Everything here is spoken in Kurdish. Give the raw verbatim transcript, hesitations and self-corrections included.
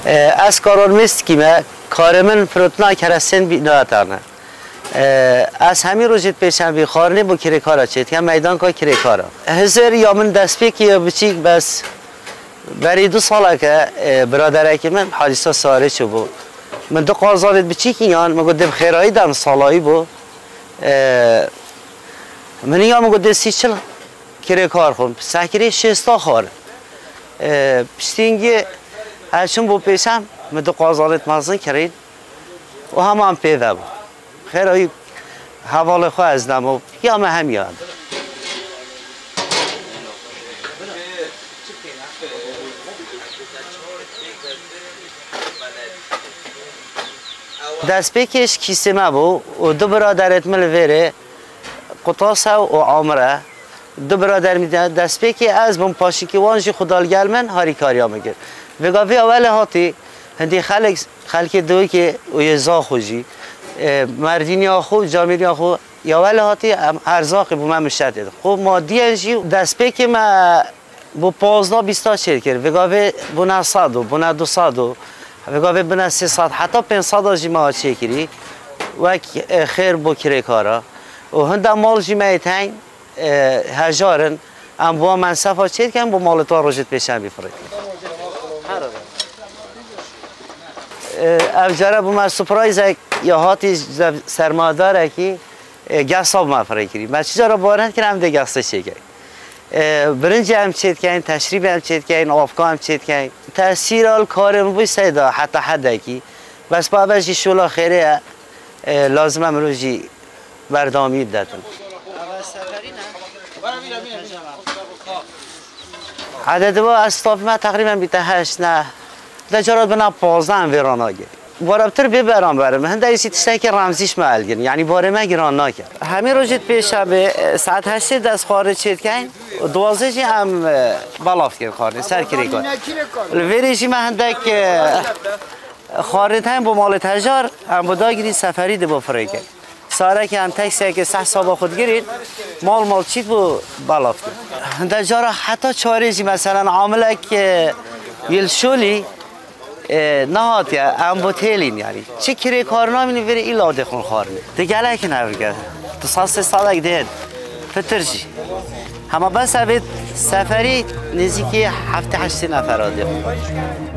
E, ez karanmêstikî me, karê min firotina kerestên bînatane. E, ez hemî rojê pêşembî xwarinê bo kirêkara çêdikem, meydanka kirêkara. Hizir ya min destpêkî ye biçîk bes. Berî du saleke, e, biraderekî min hadîsa sarê çûbû. Min du qazanêt biçîkî yan, min got dê bi xêrayî dem salayî bû. E, min ya min got dê sî çil kirêkar xwin. Sehkirê şêsta xwarin. E, piştîngî ez çûm bo pêşem, min du qazanêt mezin kirîn û heman pê ve bû. Xêra wî hevalê xwe ez demo, ya me hem ya. Destpêkê ji kîsê me bû û du biraderêt min li vêrê, Qutase û Amire. Du birader min de destpêkê ez bûm, paşikî wan jî xuda li gel min harîkariya min kir. Vêga vê ewelê hatî hindî xelk, xelkê Diwikê û yê Zaxo jî, e, merdîniya xwe, camêriya xwe, ya ewelê hatî em erzaqê bo me mişetê dixin. Xwe madiyen jî destpêkê me bo pazdeh bîsta çêkir. Vêga vê bûne sed û bûne du sed û vêga vê bûne sê sed, heta pênc sed jî me çêkirî. Wek, e, xêr bo kirêkara. Û hinde mal jî me yê teyn, e, hejar in. Em bi wan mensefa çêdikin, bo malê te rojê pêşembî firê. E, ev care bo me surprizek ya hatî ji sermayedarekî, e, gehsa bo me firê kirî. Me çi cara bawer nekir em dê gehsê çêkin. E, birincê em çêdikin, teşrîbê em çêdikin, avka em çêdikin. Tesîra li karê min bû seyda heta hedekî. Bes pa ve jî şola xêrê ye. E, lazim e mirov jî berdewamî bidetin. Ededê we ez stafî me teqrîben bîte heşt ne. De cara bina pazdeh em vê ranagê. Wara bitir bê beran berim. Hinde îsî tiştekî remzî ji me elgin. Yanî barê me giran nake. Hemî rojê pêşemê, e, saet heştê dest xwarinê çêdikeyn. Duwazdeh jî em, e, belav dikin xwarinê. Ser kirêkar. Li vêrê jî me hindek, e, Xwarinê teyn bo malê tejar, em bo dagirî seferî dê bo firêke. Sarekê em teksiyeke seh saba xwe digirîn, mal mal çît bo belav kir. Hinde cara heta çarê jî, meselen, amilek, e, yê li şolî, e, nehatiye, em bo têlîn, yanî. Çi kirêkar namînin vêrê îla dê xwin xwarinê. Dê gelek in ev rige. Du sed sê sedek dê in. Pitir jî. Hema bes evê seferî nêzîkî heftê heştê nefera dê xwin.